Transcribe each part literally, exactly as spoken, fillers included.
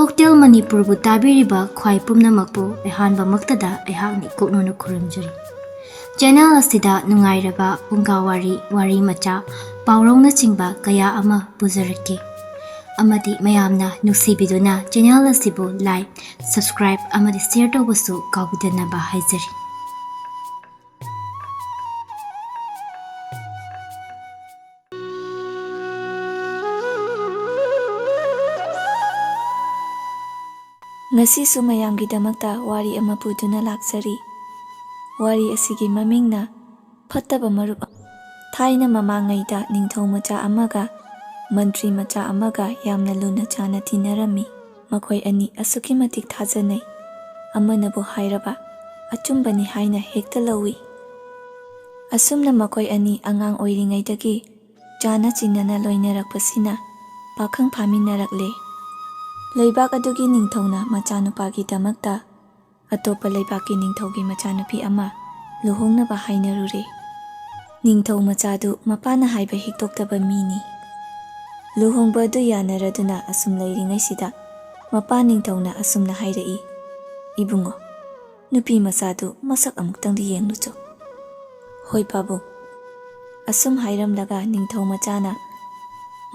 Hotel ꯃꯅꯤꯄꯨꯔꯕꯨ ꯇꯥꯕꯤꯔꯤꯕ ꯈ꯭ꯋꯥꯏ ꯄꯨꯝꯅꯃꯛꯄꯨ ꯑꯍꯥꯟꯕꯃꯛꯇꯗ ꯑꯩꯍꯥꯛꯅ ꯏꯀꯣꯛꯅꯅ ꯈꯨꯔꯨꯝꯖꯔꯤ꯫ ꯆꯦꯅꯦꯜ ꯑꯁꯤꯗ ꯅꯨꯡꯉꯥꯏꯔꯕ ꯐꯨꯡꯒꯥ ꯋꯥꯔꯤ, ꯋꯥꯔꯤ ꯃꯆꯥ, ꯄꯥꯎꯔꯧꯅꯆꯤꯡꯕ ꯀꯌꯥ ꯑꯃ ꯄꯨꯖꯔꯛꯀꯦ꯫ ꯑꯃꯗꯤ ꯃꯌꯥꯝꯅ ꯅꯨꯡꯁꯤꯕꯤꯗꯨꯅ ꯆꯦꯅꯦꯜ ꯑꯁꯤꯕꯨ like, subscribe ꯑꯃꯗꯤ share ꯇꯧꯕꯁꯨ ꯀꯥꯎꯕꯤꯗꯅꯕ ꯍꯥꯏꯖꯔꯤ꯫ ꯉꯁꯤꯁꯨ ꯃꯌꯥꯝꯒꯤꯗꯃꯛꯇ ꯋꯥꯔꯤ ꯑꯃ ꯄꯨꯗꯨꯅ ꯂꯥꯛꯆꯔꯤ꯫ ꯋꯥꯔꯤ ꯑꯁꯤꯒꯤ ꯃꯃꯤꯡꯅ ꯐꯠꯇꯕ ꯃꯔꯨꯞ꯫ ꯊꯥꯏꯅ ꯃꯃꯥꯡꯉꯩꯗ ꯅꯤꯡꯊꯧ ꯃꯆꯥ ꯑꯃꯒ ꯃꯟꯇ꯭ꯔꯤ ꯃꯆꯥ ꯑꯃꯒ ꯌꯥꯝꯅ ꯂꯨꯅ ꯆꯥꯟꯅ ꯇꯤꯟꯅꯔꯝꯃꯤ꯫ ꯃꯈꯣꯏ ꯑꯅꯤ ꯑꯁꯨꯛꯀꯤ ꯃꯇꯤꯛ ꯊꯥꯖꯅꯩ꯫ ꯑꯃꯅꯕꯨ ꯍꯥꯏꯔꯕ ꯑꯆꯨꯝꯕꯅꯤ ꯍꯥꯏꯅ ꯍꯦꯛꯇ ꯂꯧꯏ꯫ ꯑꯁꯨꯝꯅ ꯃꯈꯣꯏ ꯑꯅꯤ ꯑꯉꯥꯡ ꯑꯣꯏꯔꯤꯉꯩꯗꯒꯤ ꯆꯥꯅ ꯆꯤꯟꯅꯅ ꯂꯣꯏꯅꯔꯛꯄꯁꯤꯅ ꯄꯥꯈꯪ ꯐꯥꯃꯤꯟꯅꯔꯛꯂꯦ꯫ ꯂꯩꯕꯥꯛ ꯑꯗꯨꯒꯤ ꯅꯤꯡꯊꯧꯅ ꯃꯆꯥꯅꯨꯄꯥꯒꯤꯗꯃꯛꯇ ꯑꯇꯣꯞꯄ ꯂꯩꯕꯥꯛꯀꯤ ꯅꯤꯡꯊꯧꯒꯤ ꯃꯆꯥꯅꯨꯄꯤ ꯑꯃ ꯂꯨꯍꯣꯡꯅꯕ ꯍꯥꯏꯅꯔꯨꯔꯦ꯫ ꯅꯤꯡꯊꯧ ꯃꯆꯥꯗꯨ ꯃꯄꯥꯅ ꯍꯥꯏꯕ ꯍꯤꯛꯇꯣꯛꯇꯕ ꯃꯤꯅꯤ꯫ ꯂꯨꯍꯣꯡꯕ ꯑꯗꯨ ꯌꯥꯅꯔꯗꯨꯅ ꯑꯁꯨꯝ ꯂꯩꯔꯤꯉꯩꯁꯤꯗ ꯃꯄꯥ ꯅꯤꯡꯊꯧꯅ ꯑꯁꯨꯝꯅ ꯍꯥꯏꯔꯛꯏ, "ꯏꯕꯨꯡꯉꯣ, ꯅꯨꯄꯤ ꯃꯆꯥꯗꯨ ꯃꯁꯛ ꯑꯃꯨꯛꯇꯪꯗꯤ ꯌꯦꯡꯂꯨꯆꯣ꯫" "ꯍꯣꯏ ꯄꯥꯕꯨꯡ꯫" ꯑꯁꯨꯝ ꯍꯥꯏꯔꯝꯂꯒ ꯅꯤꯡꯊꯧ ꯃꯆꯥꯅ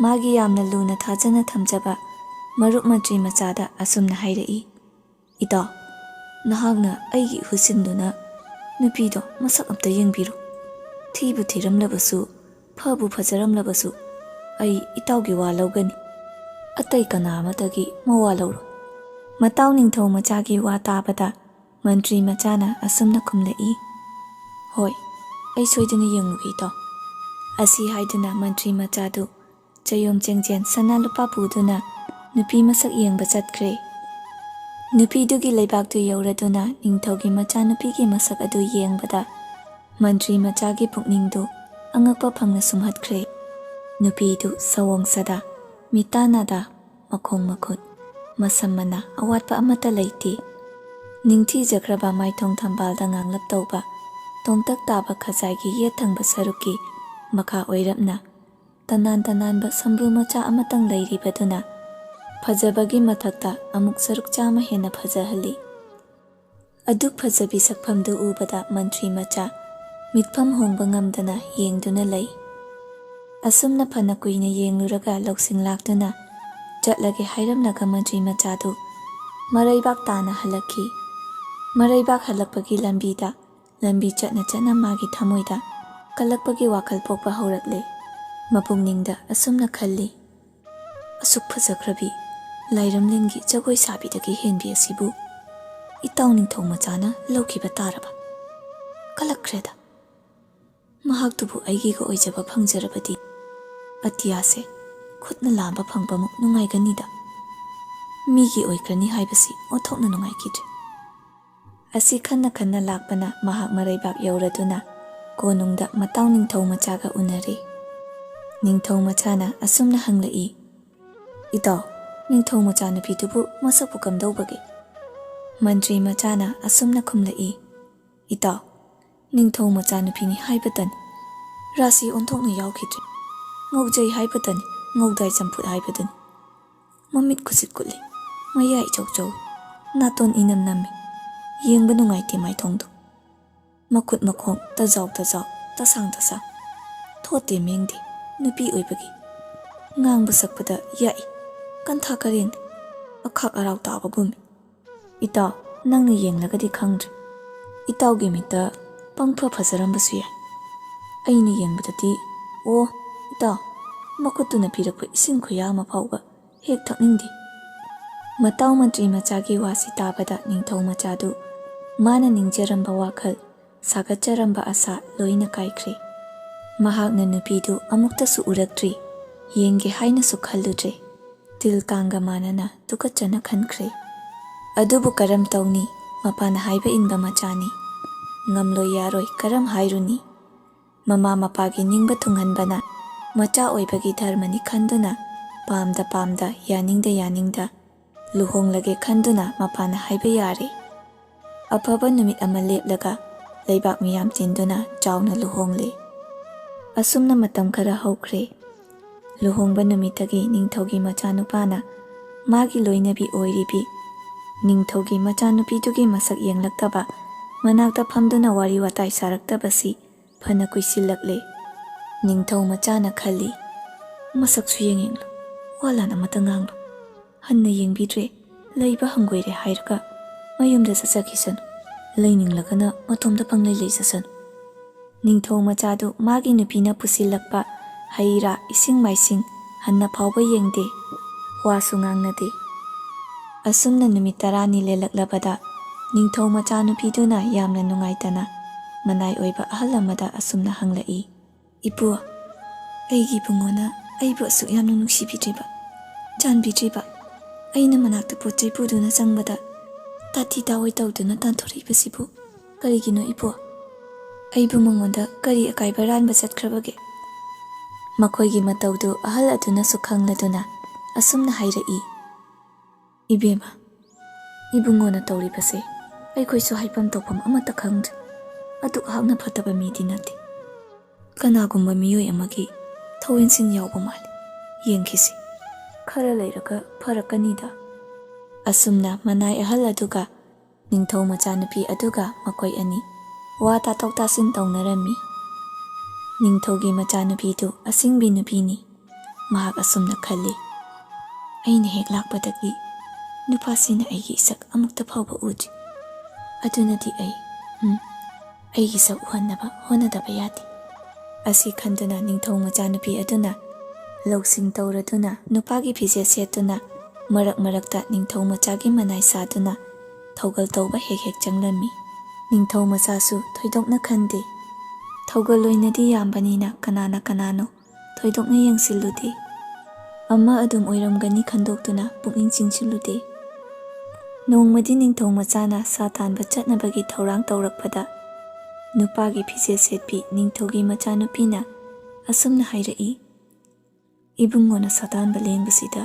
ꯃꯥꯒꯤ ꯌꯥꯝꯅ ꯂꯨꯅ ꯊꯥꯖꯅ ꯊꯝꯖꯕ ꯃꯔꯨꯞ ꯃꯟꯇ꯭ꯔꯤ ꯃꯆꯥꯗ ꯑꯁꯨꯝꯅ ꯍꯥꯏꯔꯛꯏ, "ꯏꯇꯥꯎ, ꯅꯍꯥꯛꯅ ꯑꯩꯒꯤ ꯏꯍꯨꯠꯁꯤꯟꯗꯨꯅ ꯅꯨꯄꯤꯗꯣ ꯃꯁꯛ ꯑꯝꯇ ꯌꯦꯡꯕꯤꯔꯣ꯫ ꯊꯤꯕꯨ ꯊꯤꯔꯝꯂꯕꯁꯨ, ꯐꯕꯨ ꯐꯖꯔꯝꯂꯕꯁꯨ, ꯑꯩ ꯏꯇꯥꯎꯒꯤ ꯋꯥ ꯂꯧꯒꯅꯤ꯫ ꯑꯇꯩ ꯀꯅꯥ ꯑꯃꯠꯇꯒꯤ ꯃꯋꯥ ꯂꯧꯔꯣꯏ꯫" ꯃꯇꯥꯎ ꯅꯤꯡꯊꯧ ꯃꯆꯥꯒꯤ ꯋꯥ ꯇꯥꯕꯗ ꯃꯟꯇ꯭ꯔꯤ ꯃꯆꯥꯅ ꯑꯁꯨꯝꯅ ꯈꯨꯝꯂꯛꯏ, "ꯍꯣꯏ, ꯑꯩ ꯁꯣꯏꯗꯅ ꯌꯦꯡꯂꯨꯒꯦ ꯏꯇꯥꯎ꯫" ꯑꯁꯤ ꯍꯥꯏꯗꯨꯅ ꯃꯟꯇ꯭ꯔꯤ ꯃꯆꯥꯗꯨ ꯆꯌꯣꯝ ꯆꯦꯡꯖꯦꯟ ꯁꯅꯥ ꯂꯨꯄꯥ ꯄꯨꯗꯨꯅ ꯅꯨꯄꯤ ꯃꯁꯛ ꯌꯦꯡꯕ ꯆꯠꯈ꯭ꯔꯦ꯫ ꯅꯨꯄꯤꯗꯨꯒꯤ ꯂꯩꯕꯥꯛꯇꯨ ꯌꯧꯔꯗꯨꯅ ꯅꯤꯡꯊꯧꯒꯤ ꯃꯆꯥꯅꯨꯄꯤꯒꯤ ꯃꯁꯛ ꯑꯗꯨ ꯌꯦꯡꯕꯗ ꯃꯟꯇ꯭ꯔꯤ ꯃꯆꯥꯒꯤ ꯄꯨꯛꯅꯤꯡꯗꯨ ꯑꯉꯛꯄ ꯐꯪꯅ ꯁꯨꯝꯍꯠꯈ꯭ꯔꯦ꯫ ꯅꯨꯄꯤꯗꯨ ꯁꯑꯣꯡ ꯁꯥꯗꯥ, ꯃꯤꯇꯥ ꯅꯥꯗꯥ, ꯃꯈꯣꯡ ꯃꯈꯨꯠ, ꯃꯁꯝ ꯃꯅꯥ ꯑꯋꯥꯠꯄ ꯑꯃꯠꯇ ꯂꯩꯇꯦ꯫ ꯅꯤꯡꯊꯤꯖꯈ꯭ꯔꯕ ꯃꯥꯏꯊꯣꯡ ꯊꯝꯕꯥꯜꯗ ꯉꯥꯡꯂꯞ ꯇꯧꯕ, ꯇꯣꯡꯇꯛ ꯇꯥꯕ ꯈꯖꯥꯏꯒꯤ ꯌꯦꯠ ꯊꯪꯕ ꯁꯔꯨꯛꯀꯤ ꯃꯈꯥ ꯑꯣꯏꯔꯞꯅ ꯇꯅꯥꯟ ꯇꯅꯥꯟꯕ ꯁꯝꯕ꯭ꯔꯨ ꯃꯆꯥ ꯑꯃꯇꯪ ꯂꯩꯔꯤꯕꯗꯨꯅ ꯐꯖꯕꯒꯤ ꯃꯊꯛꯇ ꯑꯃꯨꯛ ꯁꯔꯨꯛ ꯆꯥꯝꯃ ꯍꯦꯟꯅ ꯐꯖꯍꯜꯂꯤ꯫ ꯑꯗꯨꯛ ꯐꯖꯕꯤ ꯁꯛꯐꯝꯗꯨ ꯎꯕꯗ ꯃꯟꯇ꯭ꯔꯤ ꯃꯆꯥ ꯃꯤꯠꯐꯝ ꯍꯣꯡꯕ ꯉꯝꯗꯅ ꯌꯦꯡꯗꯨꯅ ꯂꯩ꯫ ꯑꯁꯨꯝꯅ ꯐꯅ ꯀꯨꯏꯅ ꯌꯦꯡꯂꯨꯔꯒ ꯂꯧꯁꯤꯡ ꯂꯥꯛꯇꯨꯅ ꯆꯠꯂꯒꯦ ꯍꯥꯏꯔꯝꯂꯒ ꯃꯟꯇ꯭ꯔꯤ ꯃꯆꯥꯗꯨ ꯃꯔꯩꯕꯥꯛ ꯇꯥꯅ ꯍꯜꯂꯛꯈꯤ꯫ ꯃꯔꯩꯕꯥꯛ ꯍꯜꯂꯛꯄꯒꯤ ꯂꯝꯕꯤꯗ, ꯂꯝꯕꯤ ꯆꯠꯅ ꯆꯠꯅ ꯃꯥꯒꯤ ꯊꯃꯣꯏꯗ ꯀꯜꯂꯛꯄꯒꯤ ꯋꯥꯈꯜ ꯄꯣꯛꯄ ꯍꯧꯔꯛꯂꯦ꯫ ꯃꯄꯨꯛꯅꯤꯡꯗ ꯑꯁꯨꯝꯅ ꯈꯜꯂꯤ, "ꯑꯁꯨꯛ ꯐꯖꯈ꯭ꯔꯕꯤ ꯂꯥꯏꯔꯝꯂꯦꯟꯒꯤ ꯖꯒꯣꯏ ꯁꯥꯕꯤꯗꯒꯤ ꯍꯦꯟꯕꯤ ꯑꯁꯤꯕꯨ ꯏꯇꯥꯎ ꯅꯤꯡꯊꯧ ꯃꯆꯥꯅ ꯂꯧꯈꯤꯕ ꯇꯥꯔꯕ? ꯀꯜꯂꯛꯈ꯭ꯔꯦꯗ꯫ ꯃꯍꯥꯛꯇꯨꯕꯨ ꯑꯩꯒꯤꯒ ꯑꯣꯏꯖꯕ ꯐꯪꯖꯔꯕꯗꯤ ꯑꯇꯤꯌꯥꯁꯦ ꯈꯨꯠꯅ ꯂꯥꯝꯕ ꯐꯪꯕꯃꯨꯛ ꯅꯨꯡꯉꯥꯏꯒꯅꯤꯗ꯫ ꯃꯤꯒꯤ ꯑꯣꯏꯈ꯭ꯔꯅꯤ ꯍꯥꯏꯕꯁꯤ ꯑꯣꯟꯊꯣꯛꯅ ꯅꯨꯡꯉꯥꯏꯈꯤꯗ꯭ꯔꯦ"꯫ ꯑꯁꯤ ꯈꯟꯅ ꯈꯟꯅ ꯂꯥꯛꯄꯅ ꯃꯍꯥꯛ ꯃꯔꯩꯕꯥꯛ ꯌꯧꯔꯗꯨꯅ ꯀꯣꯅꯨꯡꯗ ꯃꯇꯥꯎ ꯅꯤꯡꯊꯧ ꯃꯆꯥꯒ ꯎꯅꯔꯦ꯫ ꯅꯤꯡꯊꯧ ꯃꯆꯥꯅ ꯑꯁꯨꯝꯅ ꯍꯪꯂꯛꯏ, "ꯏꯇꯥꯎ, ꯅꯤꯡꯊꯧ ꯃꯆꯥꯅꯨꯄꯤꯗꯨꯕꯨ ꯃꯁꯛꯄꯨ ꯀꯝꯗꯧꯕꯒꯦ?" ꯃꯟꯇ꯭ꯔꯤ ꯃꯆꯥꯅ ꯑꯁꯨꯝꯅ ꯈꯨꯝꯂꯛꯏ, "ꯏꯇꯥꯎ, ꯅꯤꯡꯊꯧ ꯃꯆꯥꯅꯨꯄꯤꯅꯤ ꯍꯥꯏꯕꯇꯅꯤ, ꯔꯥꯁꯤ ꯑꯣꯟꯊꯣꯛꯅ ꯌꯥꯎꯈꯤꯗ꯭ꯔꯦ꯫ ꯉꯧꯖꯩ ꯍꯥꯏꯕꯇꯅꯤ, ꯉꯧꯗꯥꯏ ꯆꯝꯐꯨꯠ ꯍꯥꯏꯕꯗꯨꯅꯤ꯫ ꯃꯃꯤꯠ ꯈꯨꯁꯤꯠ ꯀꯨꯠꯂꯤ, ꯃꯌꯥ ꯏꯆꯧ ꯆꯧꯏ, ꯅꯥꯇꯣꯟ ꯏꯅꯝ ꯅꯝꯃꯤ, ꯌꯦꯡꯕ ꯅꯨꯡꯉꯥꯏꯇꯦ ꯃꯥꯏꯊꯣꯡꯗꯣ꯫ ꯃꯈꯨꯠ ꯃꯈꯣꯡ ꯇꯖꯥꯎ ꯇꯖꯥꯎ, ꯇꯁꯥꯡ ꯇꯁꯥꯡ, ꯊꯣꯠꯇꯦ ꯃꯦꯡꯗꯦ, ꯅꯨꯄꯤ ꯑꯣꯏꯕꯒꯤ꯫ ꯉꯥꯡꯕ ꯁꯛꯄꯗ ꯌꯥꯛꯏ, ꯀꯟꯊꯥ ꯀꯔꯦꯡꯅꯤ, ꯑꯈꯥꯛ ꯑꯔꯥꯎ ꯇꯥꯕꯒꯨꯝꯃꯤ꯫ ꯏꯇꯥꯎ, ꯅꯪꯅ ꯌꯦꯡꯂꯒꯗꯤ ꯈꯪꯗ꯭ꯔꯦ꯫ ꯏꯇꯥꯎꯒꯤ ꯃꯤꯠꯇ ꯄꯪꯐ ꯐꯖꯔꯝꯕꯁꯨ ꯌꯥꯏ꯫ ꯑꯩꯅ ꯌꯦꯡꯕꯗꯗꯤ, ꯑꯣ, ꯏꯇꯥꯎ, ꯃꯈꯨꯠꯇꯨꯅ ꯄꯤꯔꯛꯄ ꯏꯁꯤꯡ ꯈꯨꯌꯥ ꯑꯃ ꯐꯥꯎꯕ ꯍꯦꯛ ꯊꯛꯅꯤꯡꯗꯦ"꯫ ꯃꯇꯥꯎ ꯃꯟꯇ꯭ꯔꯤ ꯃꯆꯥꯒꯤ ꯋꯥꯁꯤ ꯇꯥꯕꯗ ꯅꯤꯡꯊꯧ ꯃꯆꯥꯗꯨ ꯃꯥꯅ ꯅꯤꯡꯖꯔꯝꯕ ꯋꯥꯈꯜ, ꯁꯥꯒꯠꯆꯔꯝꯕ ꯑꯁꯥ ꯂꯣꯏꯅ ꯀꯥꯏꯈ꯭ꯔꯦ꯫ ꯃꯍꯥꯛꯅ ꯅꯨꯄꯤꯗꯨ ꯑꯃꯨꯛꯇꯁꯨ ꯎꯔꯛꯇ꯭ꯔꯤ, ꯌꯦꯡꯒꯦ ꯍꯥꯏꯅꯁꯨ ꯈꯜꯂꯨꯗ꯭ꯔꯦ꯫ ꯇꯤꯜ ꯀꯥꯡꯒ ꯃꯥꯟꯅꯅ ꯇꯨꯀꯠꯆꯅ ꯈꯟꯈ꯭ꯔꯦ꯫ ꯑꯗꯨꯕꯨ ꯀꯔꯝ ꯇꯧꯅꯤ? ꯃꯄꯥꯅ ꯍꯥꯏꯕ ꯏꯟꯕ ꯃꯆꯥꯅꯤ꯫ ꯉꯝꯂꯣꯏ ꯌꯥꯔꯣꯏ ꯀꯔꯝ ꯍꯥꯏꯔꯨꯅꯤ? ꯃꯃꯥ ꯃꯄꯥꯒꯤ ꯅꯤꯡꯕ ꯊꯨꯡꯍꯟꯕꯅ ꯃꯆꯥ ꯑꯣꯏꯕꯒꯤ ꯙꯔꯃꯅꯤ ꯈꯟꯗꯨꯅ, ꯄꯥꯝꯗ ꯄꯥꯝꯗ, ꯌꯥꯅꯤꯡꯗ ꯌꯥꯅꯤꯡꯗ ꯂꯨꯍꯣꯡꯂꯒꯦ ꯈꯟꯗꯨꯅ ꯃꯄꯥꯅ ꯍꯥꯏꯕ ꯌꯥꯔꯦ꯫ ꯑꯐꯕ ꯅꯨꯃꯤꯠ ꯑꯃ ꯂꯦꯞꯂꯒ ꯂꯩꯕꯥꯛ ꯃꯤꯌꯥꯝ ꯇꯤꯟꯗꯨꯅ ꯆꯥꯎꯅ ꯂꯨꯍꯣꯡꯂꯦ꯫ ꯑꯁꯨꯝꯅ ꯃꯇꯝ ꯈꯔ ꯍꯧꯈ꯭ꯔꯦ꯫ ꯂꯨꯍꯣꯡꯕ ꯅꯨꯃꯤꯠꯇꯒꯤ ꯅꯤꯡꯊꯧꯒꯤ ꯃꯆꯥꯅꯨꯄꯥꯅ ꯃꯥꯒꯤ ꯂꯣꯏꯅꯕꯤ ꯑꯣꯏꯔꯤꯕꯤ ꯅꯤꯡꯊꯧꯒꯤ ꯃꯆꯥꯅꯨꯄꯤꯗꯨꯒꯤ ꯃꯁꯛ ꯌꯦꯡꯂꯛꯇꯕ, ꯃꯅꯥꯛꯇ ꯐꯝꯗꯨꯅ ꯋꯥꯔꯤ ꯋꯥꯇꯥꯏ ꯁꯥꯔꯛꯇꯕꯁꯤ ꯐꯅ ꯀꯨꯏꯁꯤꯜꯂꯛꯂꯦ꯫ ꯅꯤꯡꯊꯧ ꯃꯆꯥꯅ ꯈꯜꯂꯤ, "ꯃꯁꯛꯁꯨ ꯌꯦꯡ ꯌꯦꯡꯂꯨ, ꯋꯥ ꯂꯥꯟ ꯑꯃꯇ ꯉꯥꯡꯂꯨ꯫ ꯍꯟꯅ ꯌꯦꯡꯕꯤꯗ꯭ꯔꯦ, ꯂꯩꯕ ꯍꯪꯒꯣꯏꯔꯦ ꯍꯥꯏꯔꯒ ꯃꯌꯨꯝꯗ ꯆꯠꯆꯈꯤꯁꯅꯨ꯫ ꯂꯩꯅꯤꯡꯂꯒꯅ ꯃꯇꯣꯝꯇ ꯄꯪꯂꯩ ꯂꯩꯖꯁꯅꯨ꯫" ꯅꯤꯡꯊꯧ ꯃꯆꯥꯗꯨ ꯃꯥꯒꯤ ꯅꯨꯄꯤꯅ ꯄꯨꯁꯤꯜꯂꯛꯄ ꯍꯩ ꯔꯥ, ꯏꯁꯤꯡ ꯃꯥꯏꯁꯤꯡ ꯍꯟꯅ ꯐꯥꯎꯕ ꯌꯦꯡꯗꯦ, ꯋꯥꯁꯨ ꯉꯥꯡꯅꯗꯦ꯫ ꯑꯁꯨꯝꯅ ꯅꯨꯃꯤꯠ ꯇꯔꯥꯅꯤ ꯂꯦꯜꯂꯛꯂꯕꯗ, ꯅꯤꯡꯊꯧ ꯃꯆꯥꯅꯨꯄꯤꯗꯨꯅ ꯌꯥꯝꯅ ꯅꯨꯡꯉꯥꯏꯇꯅ ꯃꯅꯥꯏ ꯑꯣꯏꯕ ꯑꯍꯜ ꯑꯃꯗ ꯑꯁꯨꯝꯅ ꯍꯪꯂꯛꯏ, "ꯏꯄꯨ, ꯑꯩꯒꯤ ꯏꯕꯨꯡꯉꯣꯅ ꯑꯩꯕꯨ ꯑꯁꯨꯛ ꯌꯥꯝꯅ ꯅꯨꯡꯁꯤꯕꯤꯗ꯭ꯔꯤꯕ, ꯆꯥꯟꯕꯤꯗ꯭ꯔꯤꯕ, ꯑꯩꯅ ꯃꯅꯥꯛꯇ ꯄꯣꯠ ꯆꯩ ꯄꯨꯗꯨꯅ ꯆꯪꯕꯗ ꯇꯥꯊꯤ ꯇꯥꯑꯣꯏ ꯇꯧꯗꯨꯅ ꯇꯥꯟꯊꯣꯔꯛꯏꯕꯁꯤꯕꯨ ꯀꯔꯤꯒꯤꯅꯣ ꯏꯄꯨ? ꯑꯩꯕꯨ ꯃꯉꯣꯟꯗ ꯀꯔꯤ ꯑꯀꯥꯏꯕ ꯔꯥꯟꯕ ꯆꯠꯈ꯭ꯔꯕꯒꯦ?" ꯃꯈꯣꯏꯒꯤ ꯃꯇꯧꯗꯨ ꯑꯍꯜ ꯑꯗꯨꯅꯁꯨ ꯈꯪꯂꯗꯨꯅ ꯑꯁꯨꯝꯅ ꯍꯥꯏꯔꯛꯏ, "ꯏꯕꯦꯝꯃ, ꯏꯕꯨꯡꯉꯣꯅ ꯇꯧꯔꯤꯕꯁꯦ ꯑꯩꯈꯣꯏꯁꯨ ꯍꯥꯏꯐꯝ ꯇꯧꯐꯝ ꯑꯃꯠꯇ ꯈꯪꯗ꯭ꯔꯦ꯫ ꯑꯗꯨꯛ ꯍꯥꯛꯅ ꯐꯠꯇꯕ ꯃꯤꯗꯤ ꯅꯠꯇꯦ꯫ ꯀꯅꯥꯒꯨꯝꯕ ꯃꯤꯑꯣꯏ ꯑꯃꯒꯤ ꯊꯧ ꯏꯟꯁꯤꯟ ꯌꯥꯎꯕ ꯃꯥꯜꯂꯤ꯫ ꯌꯦꯡꯈꯤꯁꯤ, ꯈꯔ ꯂꯩꯔꯒ ꯐꯔꯛꯀꯅꯤꯗ꯫" ꯑꯁꯨꯝꯅ ꯃꯅꯥꯏ ꯑꯍꯜ ꯑꯗꯨꯒ ꯅꯤꯡꯊꯧ ꯃꯆꯥꯅꯨꯄꯤ ꯑꯗꯨꯒ ꯃꯈꯣꯏ ꯑꯅꯤ ꯋꯥ ꯇꯥꯊꯣꯛ ꯇꯥꯁꯤꯟ ꯇꯧꯅꯔꯝꯃꯤ꯫ ꯅꯤꯡꯊꯧꯒꯤ ꯃꯆꯥꯅꯨꯄꯤꯗꯨ ꯑꯁꯤꯡꯕꯤ ꯅꯨꯄꯤꯅꯤ꯫ ꯃꯍꯥꯛ ꯑꯁꯨꯝꯅ ꯈꯜꯂꯤ, "ꯑꯩꯅ ꯍꯦꯛ ꯂꯥꯛꯄꯗꯒꯤ ꯅꯨꯄꯥꯁꯤꯅ ꯑꯩꯒꯤ ꯏꯁꯛ ꯑꯃꯨꯛꯇ ꯐꯥꯎꯕ ꯎꯗ꯭ꯔꯤ꯫ ꯑꯗꯨꯅꯗꯤ ꯑꯩ, ꯎꯝ, ꯑꯩꯒꯤ ꯁꯛ ꯎꯍꯟꯅꯕ ꯍꯣꯠꯅꯗꯕ ꯌꯥꯗꯦ꯫" ꯑꯁꯤ ꯈꯟꯗꯨꯅ ꯅꯤꯡꯊꯧ ꯃꯆꯥꯅꯨꯄꯤ ꯑꯗꯨꯅ ꯂꯧꯁꯤꯡ ꯇꯧꯔꯗꯨꯅ ꯅꯨꯄꯥꯒꯤ ꯐꯤꯖꯦꯠ ꯁꯦꯠꯇꯨꯅ ꯃꯔꯛ ꯃꯔꯛꯇ ꯅꯤꯡꯊꯧ ꯃꯆꯥꯒꯤ ꯃꯅꯥꯏ ꯁꯥꯗꯨꯅ ꯊꯧꯒꯜ ꯇꯧꯕ ꯍꯦꯛ ꯍꯦꯛ ꯆꯪꯂꯝꯃꯤ꯫ ꯅꯤꯡꯊꯧ ꯃꯆꯥꯁꯨ ꯊꯣꯏꯗꯣꯛꯅ ꯈꯟꯗꯦ꯫ ꯊꯧꯒꯜ ꯑꯣꯏꯅꯗꯤ ꯌꯥꯝꯕꯅꯤꯅ ꯀꯅꯥꯅ ꯀꯅꯥꯅꯣ ꯊꯣꯏꯗꯣꯛꯅ ꯌꯦꯡꯁꯤꯜꯂꯨꯗꯦ꯫ ꯑꯃ ꯑꯗꯨꯝ ꯑꯣꯏꯔꯝꯒꯅꯤ ꯈꯟꯗꯣꯛꯇꯨꯅ ꯄꯨꯛꯅꯤꯡ ꯆꯤꯡꯁꯤꯜꯂꯨꯗꯦ꯫ ꯅꯣꯡꯃꯗꯤ ꯅꯤꯡꯊꯧ ꯃꯆꯥꯅ ꯁꯥ ꯇꯥꯟꯕ ꯆꯠꯅꯕꯒꯤ ꯊꯧꯔꯥꯡ ꯇꯧꯔꯛꯄꯗ, ꯅꯨꯄꯥꯒꯤ ꯐꯤꯖꯦꯠ ꯁꯦꯠꯄꯤ ꯅꯤꯡꯊꯧꯒꯤ ꯃꯆꯥꯅꯨꯄꯤꯅ ꯑꯁꯨꯝꯅ ꯍꯥꯏꯔꯛꯏ, "ꯏꯕꯨꯡꯉꯣꯅ ꯁꯥ ꯇꯥꯟꯕ ꯂꯦꯡꯕꯁꯤꯗ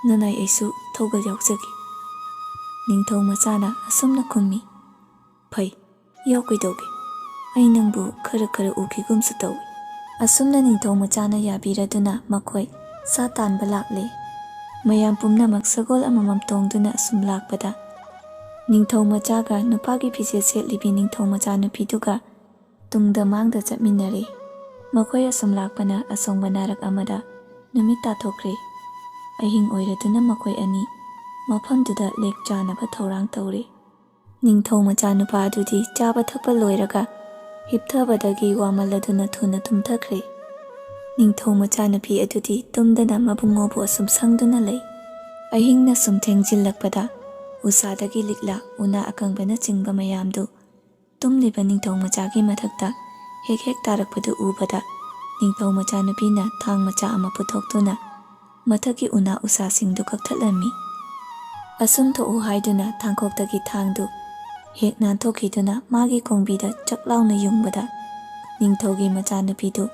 ꯅꯅꯥꯏ ꯑꯩꯁꯨ ꯊꯧꯒꯜ ꯌꯥꯎꯖꯒꯦ꯫" ꯅꯤꯡꯊꯧ ꯃꯆꯥꯅ ꯑꯁꯨꯝꯅ ꯈꯨꯝꯃꯤ, "ꯐꯩ, ꯌꯥꯎ ꯀꯩꯗꯧꯒꯦ? ꯑꯩ ꯅꯪꯕꯨ ꯈꯔ ꯈꯔ ꯎꯈꯤꯒꯨꯝꯁꯨ ꯇꯧꯏ꯫" ꯑꯁꯨꯝꯅ ꯅꯤꯡꯊꯧ ꯃꯆꯥꯅ ꯌꯥꯕꯤꯔꯗꯨꯅ ꯃꯈꯣꯏ ꯁꯥ ꯇꯥꯟꯕ ꯂꯥꯛꯂꯦ꯫ ꯃꯌꯥꯝ ꯄꯨꯝꯅꯃꯛ ꯁꯒꯣꯜ ꯑꯃꯃꯝ ꯇꯣꯡꯗꯨꯅ ꯑꯁꯨꯝ ꯂꯥꯛꯄꯗ, ꯅꯤꯡꯊꯧ ꯃꯆꯥꯒ ꯅꯨꯄꯥꯒꯤ ꯐꯤꯖꯦꯠ ꯁꯦꯠꯂꯤꯕꯤ ꯅꯤꯡꯊꯧ ꯃꯆꯥꯅꯨꯄꯤꯗꯨꯒ ꯇꯨꯡꯗ ꯃꯥꯡꯗ ꯆꯠꯃꯤꯟꯅꯔꯦ꯫ ꯃꯈꯣꯏ ꯑꯁꯨꯝ ꯂꯥꯛꯄꯅ ꯑꯁꯣꯡꯕ ꯅꯥꯔꯛ ꯑꯃꯗ ꯅꯨꯃꯤꯠ ꯇꯥꯊꯣꯛꯈ꯭ꯔꯦ꯫ ꯑꯍꯤꯡ ꯑꯣꯏꯔꯗꯨꯅ ꯃꯈꯣꯏ ꯑꯅꯤ ꯃꯐꯝꯗꯨꯗ ꯂꯦꯛ ꯆꯥꯅꯕ ꯊꯧꯔꯥꯡ ꯇꯧꯔꯦ꯫ ꯅꯤꯡꯊꯧ ꯃꯆꯥꯅꯨꯄꯥ ꯑꯗꯨꯗꯤ ꯆꯥꯕ ꯊꯛꯄ ꯂꯣꯏꯔꯒ ꯍꯤꯞꯊꯕꯗꯒꯤ ꯋꯥꯃꯜꯂꯗꯨꯅ ꯊꯨꯅ ꯇꯨꯝꯊꯈ꯭ꯔꯦ꯫ ꯅꯤꯡꯊꯧ ꯃꯆꯥꯅꯨꯄꯤ ꯑꯗꯨꯗꯤ ꯇꯨꯝꯗꯅ ꯃꯕꯨꯡꯉꯣꯕꯨ ꯑꯁꯨꯝ ꯁꯪꯗꯨꯅ ꯂꯩ꯫ ꯑꯍꯤꯡꯅ ꯁꯨꯝ ꯊꯦꯡꯖꯤꯜꯂꯛꯄꯗ ꯎꯁꯥꯗꯒꯤ ꯂꯤꯛꯂꯥ, ꯎꯅꯥ ꯑꯀꯪꯕꯅꯆꯤꯡꯕ ꯃꯌꯥꯝꯗꯨ ꯇꯨꯝꯂꯤꯕ ꯅꯤꯡꯊꯧ ꯃꯆꯥꯒꯤ ꯃꯊꯛꯇ ꯍꯦꯛ ꯍꯦꯛ ꯇꯥꯔꯛꯄꯗꯨ ꯎꯕꯗ, ꯅꯤꯡꯊꯧ ꯃꯆꯥꯅꯨꯄꯤꯅ ꯊꯥꯡ ꯃꯆꯥ ꯑꯃ ꯄꯨꯊꯣꯛꯇꯨꯅ ꯃꯊꯛꯀꯤ ꯎꯅꯥ ꯎꯁꯥꯁꯤꯡꯗꯨ ꯀꯛꯊꯠꯂꯝꯃꯤ꯫ ꯑꯁꯨꯝ ꯊꯣꯛꯎ ꯍꯥꯏꯗꯨꯅ ꯊꯥꯡꯈꯣꯛꯇꯒꯤ ꯊꯥꯡꯗꯨ ꯍꯦꯛ ꯅꯥꯟꯊꯣꯛꯈꯤꯗꯨꯅ ꯃꯥꯒꯤ ꯈꯣꯡꯕꯤꯗ ꯆꯛ ꯂꯥꯎꯅ ꯌꯨꯡꯕꯗ, ꯅꯤꯡꯊꯧꯒꯤ ꯃꯆꯥꯅꯨꯄꯤꯗꯨ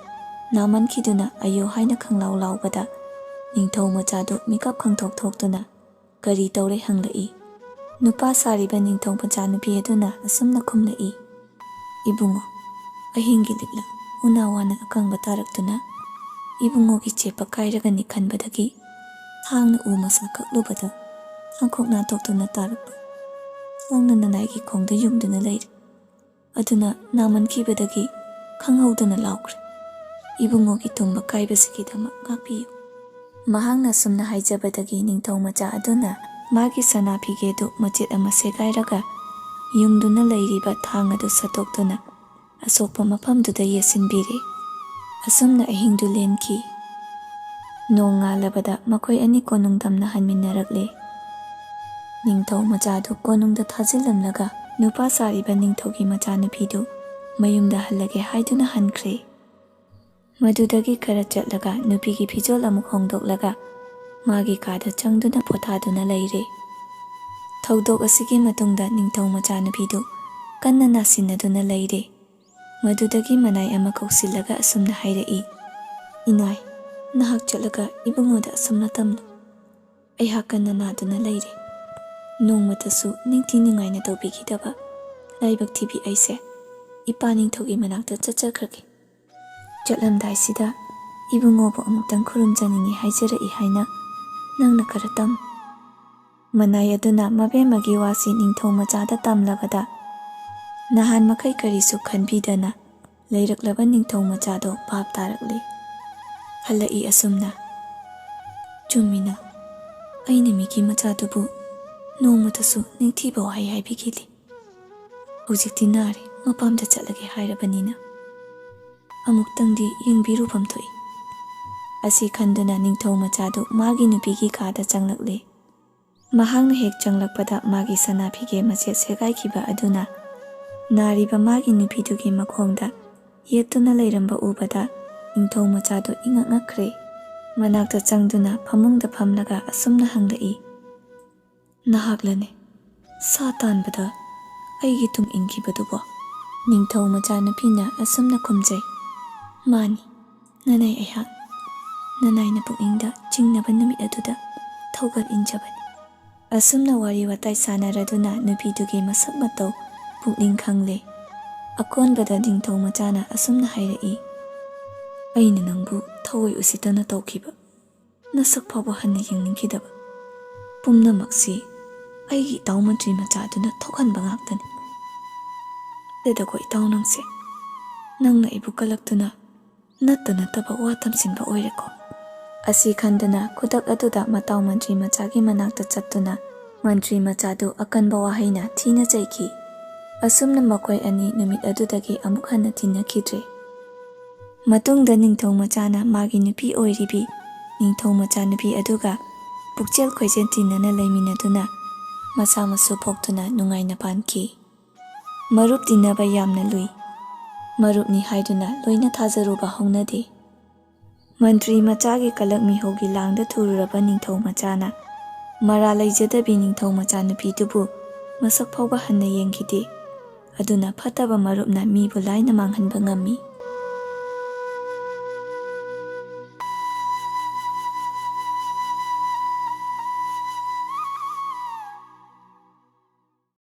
ꯅꯥꯃꯟꯈꯤꯗꯨꯅ ꯑꯌꯣ ꯍꯥꯏꯅ ꯈꯪꯂꯥꯎ ꯂꯥꯎꯕꯗ, ꯅꯤꯡꯊꯧ ꯃꯆꯥꯗꯨ ꯃꯤꯀꯞ ꯈꯪꯊꯣꯛ ꯊꯣꯛꯇꯨꯅ "ꯀꯔꯤ ꯇꯧꯔꯦ?" ꯍꯪꯂꯛꯏ꯫ ꯅꯨꯄꯥ ꯁꯥꯔꯤꯕ ꯅꯤꯡꯊꯧ ꯃꯆꯥꯅꯨꯄꯤ ꯑꯗꯨꯅ ꯑꯁꯨꯝꯅ ꯈꯨꯝꯂꯛꯏ, "ꯏꯕꯨꯡꯉꯣ, ꯑꯍꯤꯡꯒꯤ ꯂꯤꯛꯂꯥ ꯎꯅꯥ ꯋꯥꯅ ꯑꯀꯪꯕ ꯇꯥꯔꯛꯇꯨꯅ ꯏꯕꯨꯡꯉꯣꯒꯤ ꯆꯦꯞꯄ ꯀꯥꯏꯔꯒꯅꯤ ꯈꯟꯕꯗꯒꯤ ꯊꯥꯡꯅ ꯎ ꯃꯁꯥ ꯀꯛꯂꯨꯕꯗ ꯊꯥꯡꯈꯣꯛ ꯅꯥꯟꯊꯣꯛꯇꯨꯅ ꯇꯥꯔꯛꯄ꯫ ꯊꯥꯡꯅ ꯅꯅꯥꯏꯒꯤ ꯈꯣꯡꯗ ꯌꯨꯡꯗꯨꯅ ꯂꯩꯔꯦ꯫ ꯑꯗꯨꯅ ꯅꯥꯃꯟꯈꯤꯕꯗꯒꯤ ꯈꯪꯍꯧꯗꯅ ꯂꯥꯎꯈ꯭ꯔꯦ꯫ ꯏꯕꯨꯡꯉꯣꯒꯤ ꯇꯨꯝꯕ ꯀꯥꯏꯕꯁꯤꯒꯤꯗꯃꯛ ꯉꯥꯛꯄꯤꯌꯨ꯫" ꯃꯍꯥꯛꯅ ꯑꯁꯨꯝꯅ ꯍꯥꯏꯖꯕꯗꯒꯤ ꯅꯤꯡꯊꯧ ꯃꯆꯥ ꯑꯗꯨꯅ ꯃꯥꯒꯤ ꯁꯅꯥ ꯐꯤꯒꯦꯗꯨ ꯃꯆꯦꯠ ꯑꯃ ꯁꯦꯒꯥꯏꯔꯒ ꯌꯨꯡꯗꯨꯅ ꯂꯩꯔꯤꯕ ꯊꯥꯡ ꯑꯗꯨ ꯁꯠꯇꯣꯛꯇꯨꯅ ꯑꯁꯣꯛꯄ ꯃꯐꯝꯗꯨꯗ ꯌꯦꯠꯁꯤꯟꯕꯤꯔꯦ꯫ ꯑꯁꯨꯝꯅ ꯑꯍꯤꯡꯗꯨ ꯂꯦꯟꯈꯤ꯫ ꯅꯣꯡꯉꯥꯜꯂꯕꯗ ꯃꯈꯣꯏ ꯑꯅꯤ ꯀꯣꯅꯨꯡ ꯇꯝꯅ ꯍꯟꯃꯤꯟꯅꯔꯛꯂꯦ꯫ ꯅꯤꯡꯊꯧ ꯃꯆꯥꯗꯨ ꯀꯣꯅꯨꯡꯗ ꯊꯥꯖꯤꯜꯂꯝꯂꯒ ꯅꯨꯄꯥ ꯁꯥꯔꯤꯕ ꯅꯤꯡꯊꯧꯒꯤ ꯃꯆꯥꯅꯨꯄꯤꯗꯨ ꯃꯌꯨꯝꯗ ꯍꯜꯂꯒꯦ ꯍꯥꯏꯗꯨꯅ ꯍꯟꯈ꯭ꯔꯦ꯫ ꯃꯗꯨꯗꯒꯤ ꯈꯔ ꯆꯠꯂꯒ ꯅꯨꯄꯤꯒꯤ ꯐꯤꯖꯣꯜ ꯑꯃꯨꯛ ꯍꯣꯡꯗꯣꯛꯂꯒ ꯃꯥꯒꯤ ꯀꯥꯗ ꯆꯪꯗꯨꯅ ꯄꯣꯊꯥꯗꯨꯅ ꯂꯩꯔꯦ꯫ ꯊꯧꯗꯣꯛ ꯑꯁꯤꯒꯤ ꯃꯇꯨꯡꯗ ꯅꯤꯡꯊꯧ ꯃꯆꯥꯅꯨꯄꯤꯗꯨ ꯀꯟꯅ ꯅꯥꯁꯤꯟꯅꯗꯨꯅ ꯂꯩꯔꯦ꯫ ꯃꯗꯨꯗꯒꯤ ꯃꯅꯥꯏ ꯑꯃ ꯀꯧꯁꯤꯜꯂꯒ ꯑꯁꯨꯝꯅ ꯍꯥꯏꯔꯛꯏ, "ꯏꯅꯥꯏ, ꯅꯍꯥꯛ ꯆꯠꯂꯒ ꯏꯕꯨꯡꯉꯣꯗ ꯑꯁꯨꯝꯅ ꯇꯝꯂꯨ꯫ ꯑꯩꯍꯥꯛ ꯀꯟꯅ ꯅꯥꯗꯨꯅ ꯂꯩꯔꯦ꯫ ꯅꯣꯡꯃꯇꯁꯨ ꯅꯤꯡꯊꯤ ꯅꯨꯡꯉꯥꯏꯅ ꯇꯧꯕꯤꯈꯤꯗꯕ ꯂꯥꯏꯕꯛ ꯊꯤꯕꯤ ꯑꯩꯁꯦ ꯏꯄꯥ ꯅꯤꯡꯊꯧꯒꯤ ꯃꯅꯥꯛꯇ ꯆꯠꯆꯈ꯭ꯔꯒꯦ꯫ ꯆꯠꯂꯝꯗꯥꯏꯁꯤꯗ ꯏꯕꯨꯡꯉꯣꯕꯨ ꯑꯃꯨꯛꯇꯪ ꯈꯨꯔꯨꯝꯖꯅꯤꯡꯏ ꯍꯥꯏꯖꯔꯛꯏ ꯍꯥꯏꯅ ꯅꯪꯅ ꯈꯔ ꯇꯝ꯫ ꯃꯅꯥꯏ ꯑꯗꯨꯅ ꯃꯕꯦꯝꯃꯒꯤ ꯋꯥꯁꯤ ꯅꯤꯡꯊꯧ ꯃꯆꯥꯗ ꯇꯝꯂꯕꯗ, ꯅꯍꯥꯟ ꯃꯈꯩ ꯀꯔꯤꯁꯨ ꯈꯟꯕꯤꯗꯅ ꯂꯩꯔꯛꯂꯕ ꯅꯤꯡꯊꯧ ꯃꯆꯥꯗꯣ ꯚꯥꯞ ꯇꯥꯔꯛꯂꯦ꯫ ꯍꯜꯂꯛꯏ ꯑꯁꯨꯝꯅ, "ꯆꯨꯝꯃꯤꯅ, ꯑꯩꯅ ꯃꯤꯒꯤ ꯃꯆꯥꯗꯨꯕꯨ ꯅꯣꯡꯃꯇꯁꯨ ꯅꯤꯡꯊꯤꯕ ꯋꯥꯍꯩ ꯍꯥꯏꯕꯤꯈꯤꯗꯦ꯫ ꯍꯧꯖꯤꯛꯇꯤ ꯅꯥꯔꯦ, ꯃꯄꯥꯝꯗ ꯆꯠꯂꯒꯦ ꯍꯥꯏꯔꯕꯅꯤꯅ꯫ ꯑꯃꯨꯛꯇꯪꯗꯤ ꯌꯦꯡꯕꯤꯔꯨꯐꯝ ꯊꯣꯛꯏ"꯫ ꯑꯁꯤ ꯈꯟꯗꯨꯅ ꯅꯤꯡꯊꯧ ꯃꯆꯥꯗꯨ ꯃꯥꯒꯤ ꯅꯨꯄꯤꯒꯤ ꯀꯥꯗ ꯆꯪꯂꯛꯂꯦ꯫ ꯃꯍꯥꯛꯅ ꯍꯦꯛ ꯆꯪꯂꯛꯄꯗ ꯃꯥꯒꯤ ꯁꯅꯥ ꯐꯤꯒꯦ ꯃꯆꯦꯠ ꯁꯦꯒꯥꯏꯈꯤꯕ ꯑꯗꯨꯅ ꯅꯥꯔꯤꯕ ꯃꯥꯒꯤ ꯅꯨꯄꯤꯗꯨꯒꯤ ꯃꯈꯣꯡꯗ ꯌꯦꯠꯇꯨꯅ ꯂꯩꯔꯝꯕ ꯎꯕꯗ ꯅꯤꯡꯊꯧ ꯃꯆꯥꯗꯨ ꯏꯉꯛ ꯉꯛꯈ꯭ꯔꯦ꯫ ꯃꯅꯥꯛꯇ ꯆꯪꯗꯨꯅ ꯐꯃꯨꯡꯗ ꯐꯝꯂꯒ ꯑꯁꯨꯝꯅ ꯍꯪꯂꯛꯏ, "ꯅꯍꯥꯛꯂꯅꯦ ꯁꯥ ꯇꯥꯟꯕꯗ ꯑꯩꯒꯤ ꯇꯨꯡ ꯏꯟꯈꯤꯕꯗꯨꯕꯣ?" ꯅꯤꯡꯊꯧ ꯃꯆꯥꯅꯨꯄꯤꯅ ꯑꯁꯨꯝꯅ ꯈꯨꯝꯖꯩ, "ꯃꯥꯅꯤ, ꯅꯅꯥꯏ ꯑꯩꯍꯥꯛ ꯅꯅꯥꯏꯅ ꯄꯨꯛꯅꯤꯡꯗ ꯆꯤꯡꯅꯕ ꯅꯨꯃꯤꯠ ꯑꯗꯨꯗ ꯊꯧꯒꯜ ꯏꯟꯖꯕꯅꯤ"꯫ ꯑꯁꯨꯝꯅ ꯋꯥꯔꯤ ꯋꯥꯇꯥꯏ ꯁꯥꯟꯅꯔꯗꯨꯅ ꯅꯨꯄꯤꯗꯨꯒꯤ ꯃꯁꯛ ꯃꯇꯧ ꯄꯨꯛꯅꯤꯡ ꯈꯪꯂꯦ꯫ ꯑꯀꯣꯟꯕꯗ ꯅꯤꯡꯊꯧ ꯃꯆꯥꯅ ꯑꯁꯨꯝꯅ ꯍꯥꯏꯔꯛꯏ, "ꯑꯩꯅ ꯅꯪꯕꯨ ꯊꯑꯣꯏ ꯎꯁꯤꯠꯇꯅ ꯇꯧꯈꯤꯕ, ꯅꯁꯛ ꯐꯥꯎꯕ ꯍꯟꯅ ꯌꯦꯡꯅꯤꯡꯈꯤꯗꯕ ꯄꯨꯝꯅꯃꯛꯁꯤ ꯑꯩꯒꯤ ꯏꯇꯥꯎ ꯃꯟꯇ꯭ꯔꯤ ꯃꯆꯥꯗꯨꯅ ꯊꯣꯛꯍꯟꯕ ꯉꯥꯛꯇꯅꯤ꯫ ꯇꯦꯗꯀꯣ ꯏꯇꯥꯎ ꯅꯪꯁꯦ, ꯅꯪꯅ ꯑꯩꯕꯨ ꯀꯜꯂꯛꯇꯨꯅ ꯅꯠꯇ ꯅꯠꯇꯕ ꯋꯥ ꯇꯝꯁꯤꯟꯕ ꯑꯣꯏꯔꯦꯀꯣ"꯫ ꯑꯁꯤ ꯈꯟꯗꯨꯅ ꯈꯨꯗꯛ ꯑꯗꯨꯗ ꯃꯇꯥꯎ ꯃꯟꯇ꯭ꯔꯤ ꯃꯆꯥꯒꯤ ꯃꯅꯥꯛꯇ ꯆꯠꯇꯨꯅ ꯃꯟꯇ꯭ꯔꯤ ꯃꯆꯥꯗꯨ ꯑꯀꯟꯕ ꯋꯥꯍꯩꯅ ꯊꯤꯅ ꯆꯩꯈꯤ꯫ ꯑꯁꯨꯝꯅ ꯃꯈꯣꯏ ꯑꯅꯤ ꯅꯨꯃꯤꯠ ꯑꯗꯨꯗꯒꯤ ꯑꯃꯨꯛ ꯍꯟꯅ ꯇꯤꯟꯅꯈꯤꯗ꯭ꯔꯦ꯫ ꯃꯇꯨꯡꯗ ꯅꯤꯡꯊꯧ ꯃꯆꯥꯅ ꯃꯥꯒꯤ ꯅꯨꯄꯤ ꯑꯣꯏꯔꯤꯕꯤ ꯅꯤꯡꯊꯧ ꯃꯆꯥꯅꯨꯄꯤ ꯑꯗꯨꯒ ꯄꯨꯛꯆꯦꯜ ꯈꯣꯏꯖꯦꯜ ꯇꯤꯟꯅꯅ ꯂꯩꯃꯤꯟꯅꯗꯨꯅ ꯃꯆꯥ ꯃꯁꯨ ꯄꯣꯛꯇꯨꯅ ꯅꯨꯡꯉꯥꯏꯅ ꯄꯥꯟꯈꯤ꯫ ꯃꯔꯨꯞ ꯇꯤꯟꯅꯕ ꯌꯥꯝꯅ ꯂꯨꯏ꯫ ꯃꯔꯨꯞꯅꯤ ꯍꯥꯏꯗꯨꯅ ꯂꯣꯏꯅ ꯊꯥꯖꯔꯨꯕ ꯍꯧꯅꯗꯦ꯫ ꯃꯟꯇ꯭ꯔꯤ ꯃꯆꯥꯒꯤ ꯀꯂꯛ ꯃꯤꯍꯧꯒꯤ ꯂꯥꯡꯗ ꯊꯨꯔꯨꯔꯕ ꯅꯤꯡꯊꯧ ꯃꯆꯥꯅ ꯃꯔꯥ ꯂꯩꯖꯗꯕꯤ ꯅꯤꯡꯊꯧ ꯃꯆꯥꯅꯨꯄꯤꯗꯨꯕꯨ ꯃꯁꯛ ꯐꯥꯎꯕ ꯍꯟꯅ ꯌꯦꯡꯈꯤꯗꯦ꯫ ꯑꯗꯨꯅ ꯐꯠꯇꯕ ꯃꯔꯨꯞꯅ ꯃꯤꯕꯨ ꯂꯥꯏꯅ ꯃꯥꯡꯍꯟꯕ ꯉꯝꯃꯤ꯫